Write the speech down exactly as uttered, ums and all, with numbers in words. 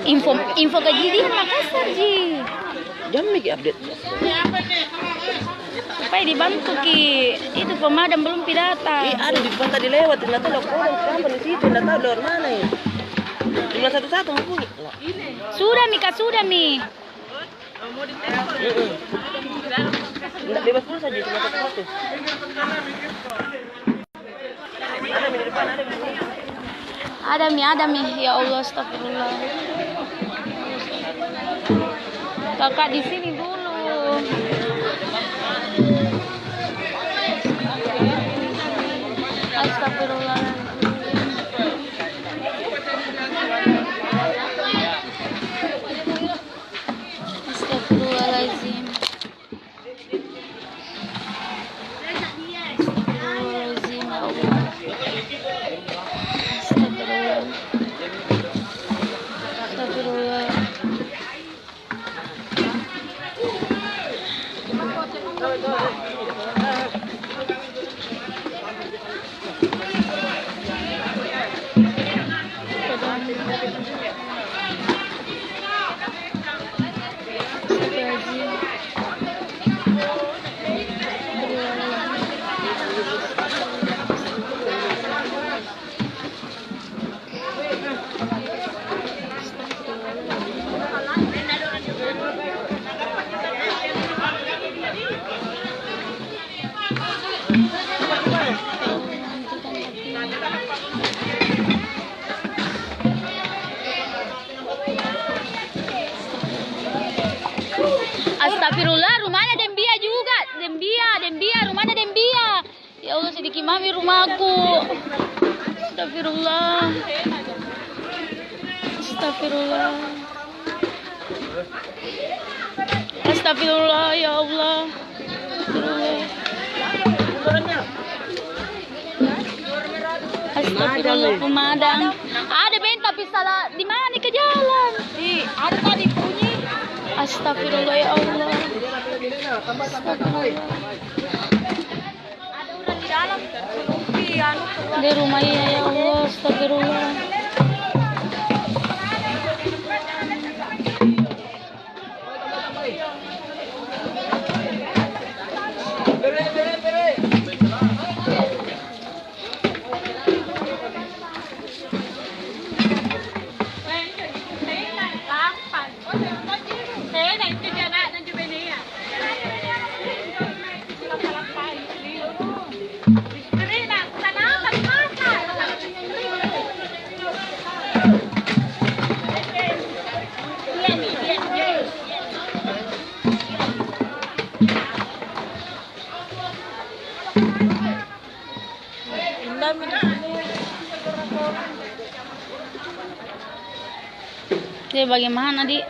Info, info kaji di Makassar ji. Jammi ki update. Supaya dibantu ki itu pemadam belum pi datang. Ih, ada di depan tadi lewat, nda tahu kodong kampung di situ, nda tahu lewat mana ini. Cuma satu-satu mungkin. Sudah mi, Kak, sudah mi. Mm-mm. Nda, bebas pulsa ji, cuma satu-satu. Ada mi, ada mi. Ya Allah, astagfirullah. Kakak di sini dulu. Astagfirullahaladzim. Astagfirullahaladzim. Astagfirullahaladzim, ya Allah. Astagfirullah. Astagfirullah. Astagfirullah, rumahnya Dembia juga. Dembia, Dembia, rumahnya Dembia. Ya Allah, sedikit mami rumahku. Astagfirullah. Astagfirullah. Astagfirullah, ya Allah. Astagfirullah. Astagfirullah, pemadam. Ada beng, tapi salah di mana ke jalan? Di, ada tadi bunyi. Astagfirullah, ya Allah. Astagfirullah. Di rumah iya, ya Allah, astagfirullah. Jadi bagaimana, Dik?